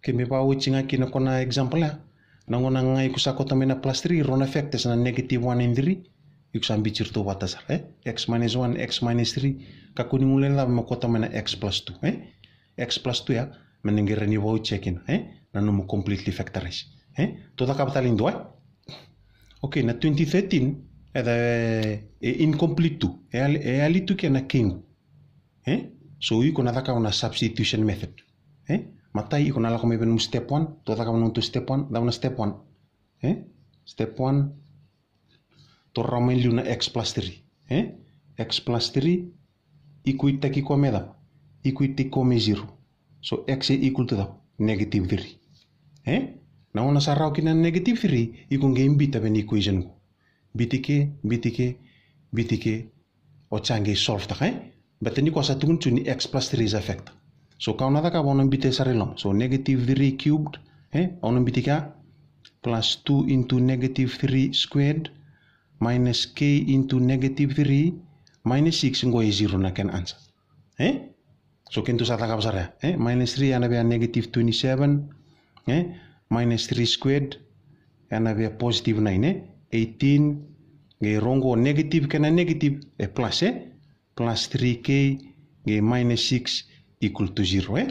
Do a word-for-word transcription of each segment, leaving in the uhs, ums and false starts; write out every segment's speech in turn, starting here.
Ke me vakaoti ga kina ko na example ya. Na gauna ga iko sa kauta mai na plus three, rau na factors na negative one and three. Iko sa biuti iratou vata sara, e? X minus one, x minus three. Kakua ni guilecava me kauta mai na x plus two, e? X plus two ya, me na qai rawa ni vakaoti kina, e? Na nomu completely factorize, e? Tou cakava tale e dua, e? Okay, na twenty thirteen, e, e incomplete tu, e yali, e yali tu ke na keiqu. E? So iko na cakava na substitution method. E? Matai iko na lako mai vei nomu step one, tou cakava nomu step one, cava na step one. E? Step one, tou rawa mai liu na x plus three. E? X plus three, equate-taki koya me cava? Equate-taki koya me zero. So x e equal to cava? Negative three. E? Na gauna sa rawa kina na negative three, iko qai biuta vei na equation qo. Biuti ke, biuti ke, biuti ke, o sa qai solve-taka, e? Baleta ni koya sa tukuni tu ni x plus three is a factor. So ka o na cakava o na biuta sara i loma. So negative three cubed, e? O na biuti kea plus two into negative three squared minus k into negative three minus six, qo e zero na kena answer. E? So keitou sa cakava sara ya, e? Minus three ya na via negative twenty-seven, e? Minus three squared ya na via positive nine, e? Eighteen, qai rau qo negative kei na negative, e plus, e? Plus three k, qai minus six equal to zero, e?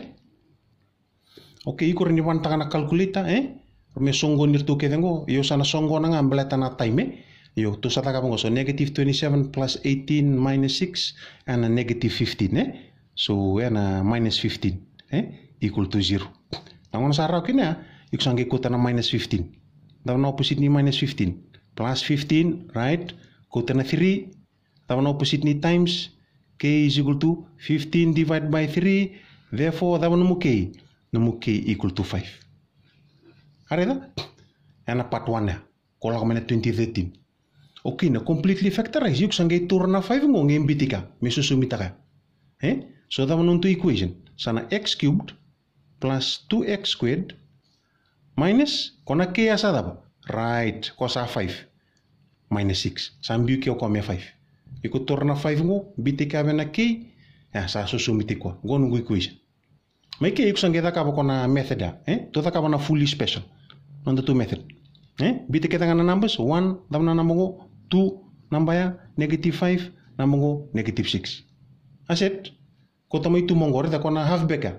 Okay, iko rawa ni vanataka na calculator, e? Me soqoni iratou kece qo, io sa na soqona ga baleta na time, e? Io, tou sa cakava qo, so negative twenty-seven plus eighteen minus six, ena negative fifteen, e? So, ena minus fifteen, e? Equal to zero. Na gauna sa rawa kina ya, iko sa qai kauta na minus fifteen. Cava na opposite ni minus fifteen? Plus fifteen, right? Kauta na three, cava na opposite ni times? K is equal to fifteen divided by three. Therefore, cava nomu k? Nomu k equal to five. A raica? Ena part one ya. Ko lako mai na twenty thirteen. Okay, na completely factorize, iko sa qai taura na five qo qai biuti kea me sosomitaka. E? So cava na nomu equation? Sa na x cubed plus two x squared minus, ko na k ya sa cava? Right, ko sa five minus six. Sa biu ke o koya me five. Iko taura na five qo, biuti kea vei na k, ya sa sosomiti koya. Qo noqu equation. Mai ke iko sa qai cakava ko na method ya, e? Tou cakava na fully special. Noda tou method. E? Biuti kece ga na numbers, one, cava na naba qo, two, naba ya, negative five, naba qo, negative six. A set. Kauta mai tu mai qo, raica ko na half back ya.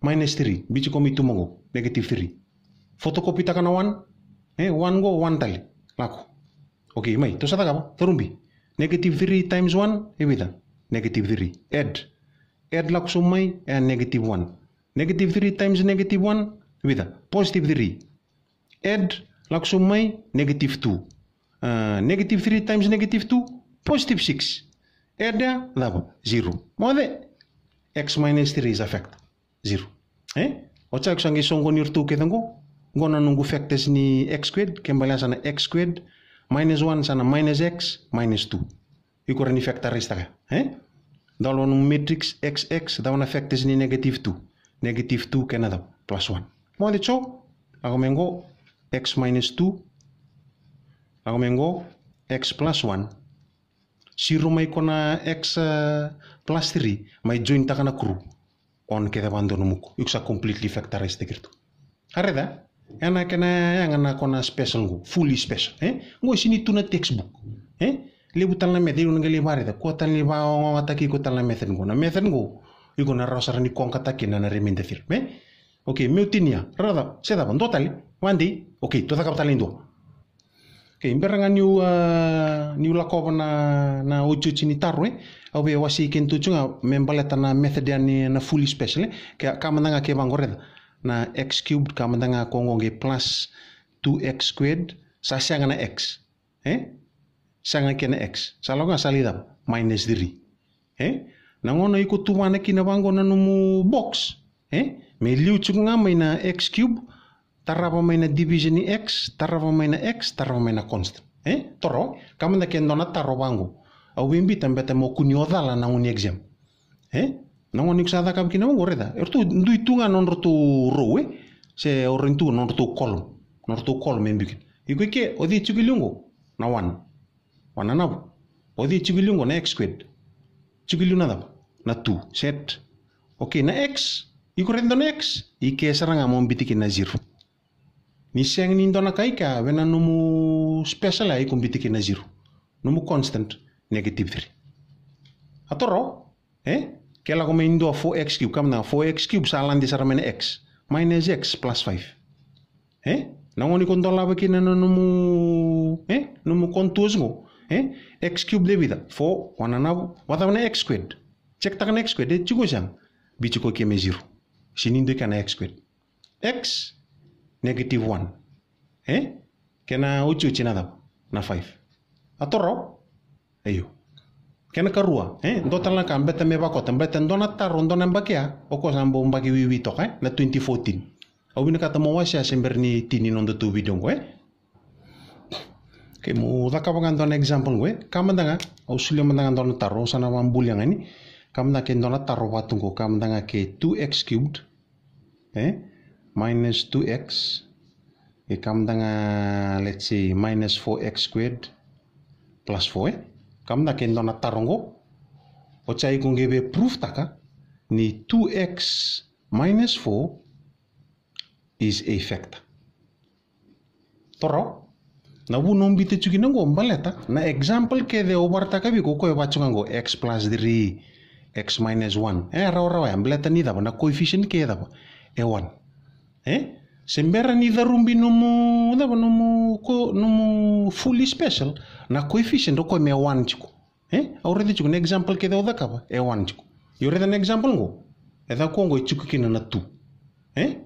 Minus three, biuti koya mai tu mai qo, negative three. Photocopy-taka na one, e, one qo, one tale. Lako. Okay, mai, tou sa cakava, tarubi. Negative three times one, e vica? Negative three. Add. Add lako sobu mai, e negative one. Negative three times negative one, e vica? Positive three. Add, lako sobu mai, negative two. Ah, negative three times negative two, positive six. Add ya, cava? Zero. Moce, x minus three is a factor. Zero. E? Oti sa qai soqoni iratou kece qo. Qo na noqu factors ni x squared, ke baleta sa na x squared minus one sa na minus x minus two. Iko rawa ni factorize-taka, e? Dau lako nomu matrix x x, cava na factors ni negative two? Negative two kei na cava? Plus one. Moce, so, lako mai qo, x minus two, lako mai qo, x plus one. Zero mai ko na x, eh, plus three, mai join-taka na kuru. One kece vakadua nomu ko. Iko sa completely factorize-taki iratou. A raica? Ena kena yaga na ko na special qo, fully special, e? Qo e sega ni tu na textbook, e? Levu tale na method, iko na qai lai vakaraica, kua tale ni vakaogataki iko tale na method qo. Na method qo, iko na rawa sara ni conquer-taki na, na remainder theorem, e? Okay, meu tinia, raica, se cava, dua tale, vakadei, okay, tou cakava tale e dua. Okay, bera ga niu, ah, niu lakova na, na otioti ni taro, e? Au via wasei kedatou tu ga me baleta na method ya ni na fully special, e? Ke, ka mada ga ke vaqo, raica. Na x cubed, ka mada ga ko qo qai plus two x squared, sa sega na x. E? Sega kei na x. Sa lako ga sa lai cava? Minus three. E? Na gauna iko tuvana kina vaqo na nomu box. E? Me liu tiko ga mai na x cube, tarava mai na division ni x, tarava mai na x, tarava mai na constant. E? Toro, ka mada ke dua na taro vaqo. Au via biuta baleta mo kua ni o cala na gunu exam. E? Na gauna iko sa cakava kina vaqo, raica. Eratou dui tu ga nodratou row, e? Se o rawa ni tu nodratou column. Nodratou column e biu kina. Iko i ke, o cei tiko i liu qo? Na one. One na navo. O cei tiko i liu qo? Na x squared. Tiko i liu na cava? Na two. Set. Okay, na x. Iko raica dua na x, i ke sara ga mo biuta kina na zero. Ni sega ni dua na ka i ke, vei na nomu special ya iko biuta kina na zero. Nomu constant, negative three. A toro, e? Ke lako mai dua four x cube, ka mada ga four x cube sa lade sara mai na x. Minus x plus five. E? Na gauna iko dolava kina na nomu, e? Nomu contours qo. E? X cube de vica? Four, one na, vakacava na x squared? Check taka na x squared, e tiko se sega? Biuta tiko ke me zero. Sega ni dua i ke na x squared. X, negative one. E? Kena otioti na cava? Na five. A toro? Io. Kena karua, e? Dua tale na ka, beta me vakota, beta dua na taro, dua na yabaki ya, o koya sa bau yabaki wiwi toka, e? Na twenty fourteen. Au vinakata mo wasea se bera ni tini nodatou video qo, e? Ke mo cakava ga dua na example qo, e? Ka mada ga, au solia mada ga dua na taro, au sa na vakabulia ga ni. Ka mada ke dua na taro vatu qo, ka mada ga ke two x cubed, e? Minus two x, e ka mada ga, let's say, minus four x squared plus four, e? Ka mada ke dua na taro qo, o cai ko qeve proof taka ni two x minus four is a factor. Toro, na vuna o biuta tiko kina qo, baleta na example kece au varataka vei iko, o koya vatu ga qo, x plus three, x minus one. E rawarawa ya, baleta ni cava? Na coefficient ke cava? E one. E? Se bera ni carubi nomu, cava, nomu, ko, nomu fully special, na coefficient o koya me one tiko. E? Au raica tiko na example kece au cakava, e one tiko. Io, raica na example qo. E caka qo, e tiko kina na two. E?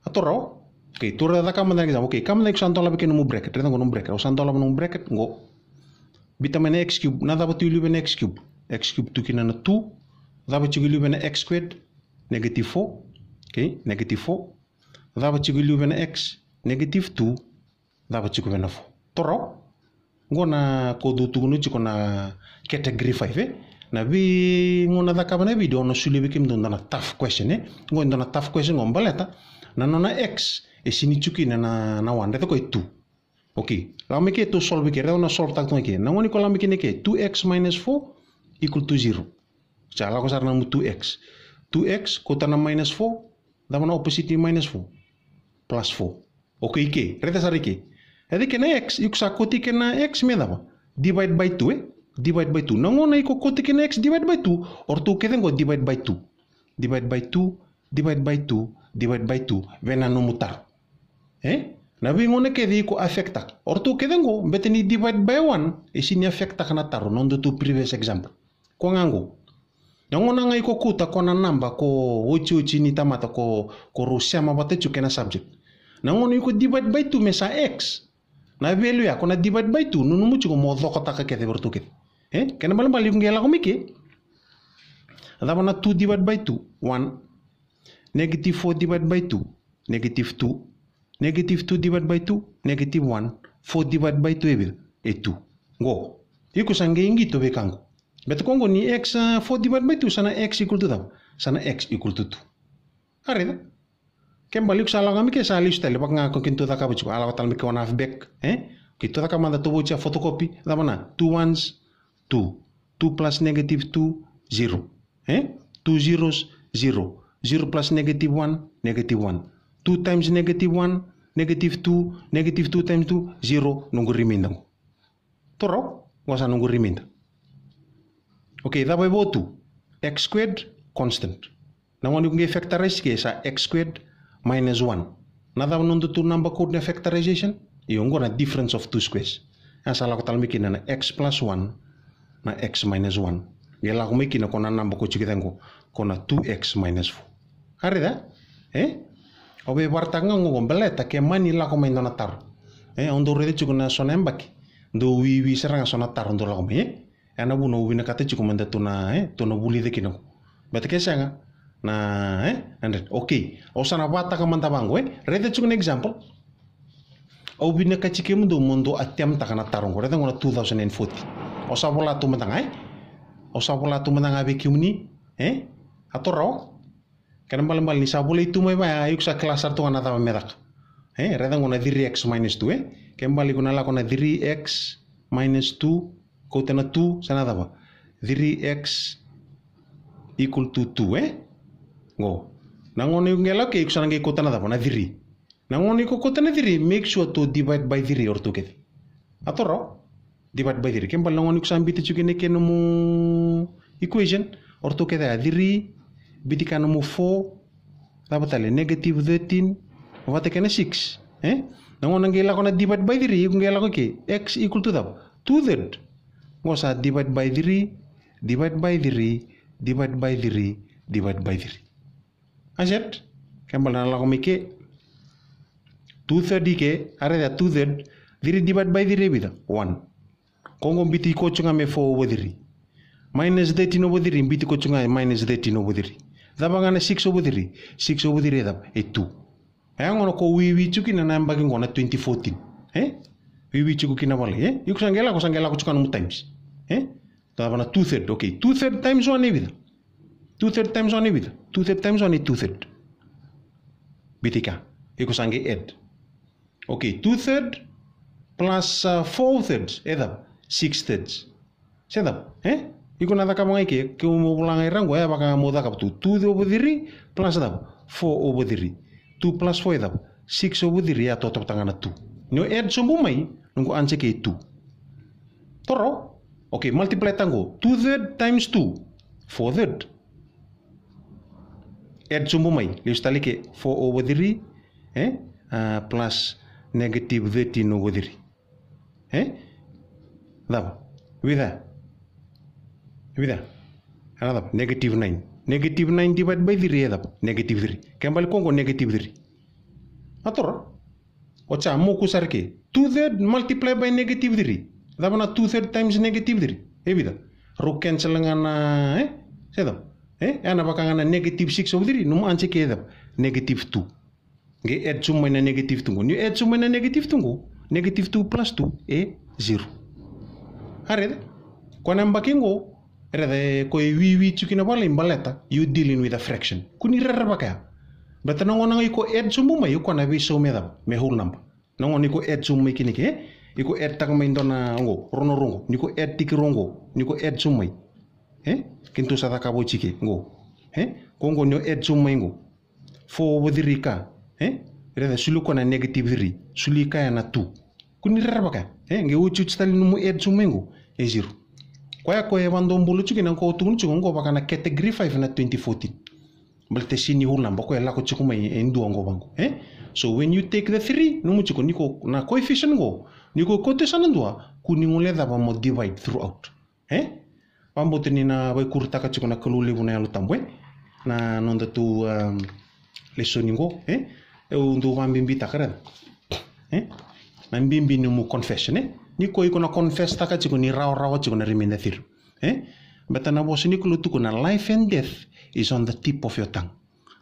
A toro? Okay, tou raica, caka mada na example. Okay, ka mada iko sa dolava kina nomu bracket. Raica qo nomu bracket. Au sa dolava nomu bracket qo. Biuta mai na x cube. Na cava tu i liu vei na x cube? X cube tu kina na two. Cava tiko i liu vei na x squared? Negative four. Okay, negative four. Cava tiko i liu vei na x? Negative two. Cava tiko vei na four? Toro? Qo na ko dau tukuna tiko na category five, e? Na veigauna cakava na video, au na solia vei kemudou dua na tough question, e? Qo e dua na tough question qo, baleta na nona x e sega ni tiko kina na, na one, raica qo e two. Okay, lako mai ke tou solve ke, raica na solve taka tu ga ke. Na gauna iko lako mai kina ke, two x minus four equal to zero. Sa lako sara na nomu two x. Two x, kauta na minus four, cava na opposite ni minus four? Plus four. Okay, i ke, raica sara i ke. E cei kena x, iko sa kauti kena x me cava? Divide by two, e? Divide by two. Na gauna iko kauti kena x divide by two, o ratou kece qo divide by two. Divide by two, divide by two, divide by two. Vei na nomu taro. E? Na veigauna kece iko affect taka. O ratou kece qo, beta ni divide by one, e sega ni affect taka na taro, nodatou previous example. Ko ga qo. Na gauna ga iko kauta ko na naba ko otioti ni tamata ko, ko rau sema vata tiko kei na subject. Na gauna iko divide by two me sa x. Na value ya ko na divide by two, nanuma tiko mo cokotaka kece vei ratou kece. E? Kena balebale iko qai lako mai ke. Cava na two divide by two? One. Negative four divide by two? Negative two. Negative two divide by two? Negative one. Four divide by two e vica? E two. Qo. Iko sa qai qito vei ka qo. Beta ko qo ni x, ah, four divide by two, sa na x equal to cava? Sa na x equal to two. A raica. Ke bale iko sa lako mai ke sa lesu tale, vaka ga ko keitou cakava tiko, a lako tale mai ke one half back, e? Keitou cakava mada, tou vauci a photocopy, cava na? Two ones, two. Two plus negative two, zero. E? Two zeros, zero. Zero plus negative one, negative one. Two times negative one, negative two, negative two times two, zero, noqu remainder qo. Toro, qo sa noqu remainder. Okay, cava e vo tu? X squared constant. Na gauna iko qai factorize ke sa x squared minus one. Na cava nodatou naba code na factorization? Io, qo na difference of two squares. Ya sa lako tale mai kina na x plus one, na x minus one. Qai lako mai kina ko na naba ko tiko qo, ko na two x minus four. A raica? E? Au via varataka ga qo baleta ke mani lako mai dua na taro. E, au dau raica tiko na so na yabaki. Dau wiwi sara ga so na taro dau lako mai, e? E na vuna au vinakata tiko meda tou na, e, tou na vulica kina qo. Beta ke sega, na, e, hundred. Okay. Au sa na vataka mada vaqo, e? Raica tiko na example. Au vinakati kemudou mo dou attempt taka na taro qo. Raica qo na two thousand and forty. Au sa vola tu mada ga, e? Au sa vola tu mada ga vei kemuni, e? A toro? Kena balebale ni sa volai tu mai vaya, iko sa kila sara tu ga na cava me caka. E, raica qo na three x minus two, e? Kena bale iko na lako na three x minus two, kauta na two, sa na cava? Three x equal to two, e? Qo. Na gauna iko qai lako ke, iko sa na qai kauta na cava? Na three. Na gauna iko kauta na three, make sure to divide by three o ratou kece. A toro, divide by three. Ke bale na gauna iko sa biuta tiko kina ke nomu equation, o ratou kece a three, biuta kina nomu four, cava tale, negative thirteen, vata kei na six. E? Na gauna qai lako na divide by three, iko qai lako ke, x equal to cava? Two third. Qo sa divide by three, divide by three, divide by three, divide by three. A set. Ke bale na lako mai ke, two third i ke, a raica, two third, three divide by three e vica? One. Ko qo biuti koya tiko ga me four over three. Minus thirteen over three, biuti koya tiko ga e minus thirteen over three. Cava ga na six over three? Six over three e cava? E two. E a gona ko wiwi tiko kina na yabaki qo na twenty fourteen. E? Wiwi tiko kina vale, e? Iko sa qai lako, sa qai lako tiko ga nomu times. E? Cava na two third? Okay, two third times one e vica? Two third times one e vica? Two third times one e two third. Biuta i ke. Iko sa qai add. Okay, two third plus, uh, four thirds e cava? Six thirds. Se cava? E? Iko na cakava ga i ke, ke mo vola ga i ra qo, e vaka mo cakava tu. Two over three plus cava? Four over three. Two plus four e cava? Six over three, e a totoka ga na two. Ni o add sobu mai, noqu answer ke e two. Toro? Okay, multiply taka qo. Two third times two, four third. Add sobu mai, lesu tale ke, four over three, e? Ah, plus negative thirteen over three. E? Cava? Vica? Vica? Era cava? Negative nine. Negative nine divide by three e cava? Negative three. Ke bale ko qo negative three. A toro? O sa moku sara ke. Two third multiply by negative three. Cava na two third times negative three? E vica? Rau cancel ga na, e? Se cava? E? E na vaka ga na negative six over three. Nomu answer ke e cava? Negative two. Qai add sobu mai na negative two qo. Ni add sobu mai na negative two qo, negative two plus two e zero. A raica? Ko na yabaki qo, raica, e ko e wiwi tiko kina vale baleta you dealing with a fraction. Kua ni rerevaka ya. Baleta na gauna ga iko add sobu mai, iko na veisau me cava? Me whole number. Na gauna iko add sobu mai kina ke, e? Iko add taka mai dua na qo, rua na rua qo. Ni ko add tiko rua qo, ni ko add sobu mai. E? Keitou sa cakava oti ke qo. E? Ko qo ni o add sobu mai qo. Four over three ka, e? Raica, soli koya na negative three. Soli koya na two. Kua ni rerevaka ya. E? Qai otioti tale nomu add sobu mai qo. E zero. Koya ko e vadobula tiko kina qo, tukuna tiko qo vaka na category five na twenty fourteen. Baleta sega ni whole number, ko e lako tiko mai e dua qo vaqo. E? So when you take the three, nomu tiko ni ko na coefficient qo, ni ko kauta sa na dua, kua ni guilecava mo divide throughout. E? Vakabauta ni na vaikuritaka tiko na Kalou levu na Yalo Tabu, e? Na noda tu, um, lesoni qo, e? Au dau vakabibitaka, raica. E? Na bibi ni nomu confession, e? Ni ko iko na confess taka tiko ni rawarawa tiko na remainder theorem. E? Baleta na vosa ni Kalou tukuna, life and death is on the tip of your tongue.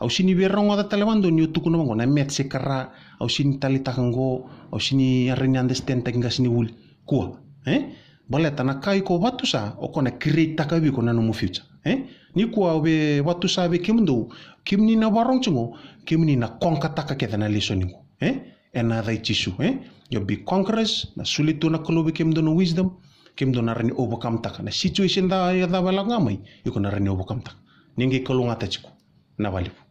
Au sega ni via rogoca tale vakadua ni o tukuna vaqo na maths e kara, au sega ni taleitaka qo, au sega ni rawa ni understand taki qasenivuli. Kua. E? Baleta na ka iko vatusa, o koya na create taka vei iko na nomu future. E? Nikua au via vatusa vei kemudou, kemuni na vakarogo tiko qo, kemuni na conquer taka kece na lesoni qo. E? Ena yaca i Jisu, e? You'll be conquerors, na solia tu na Kalou vei kemudou na wisdom, kemudou na rawa ni overcome taka na situation ca, cava e lako ga mai, iko na rawa ni overcome taka. Ni qai kalougata tiko. Na valevu.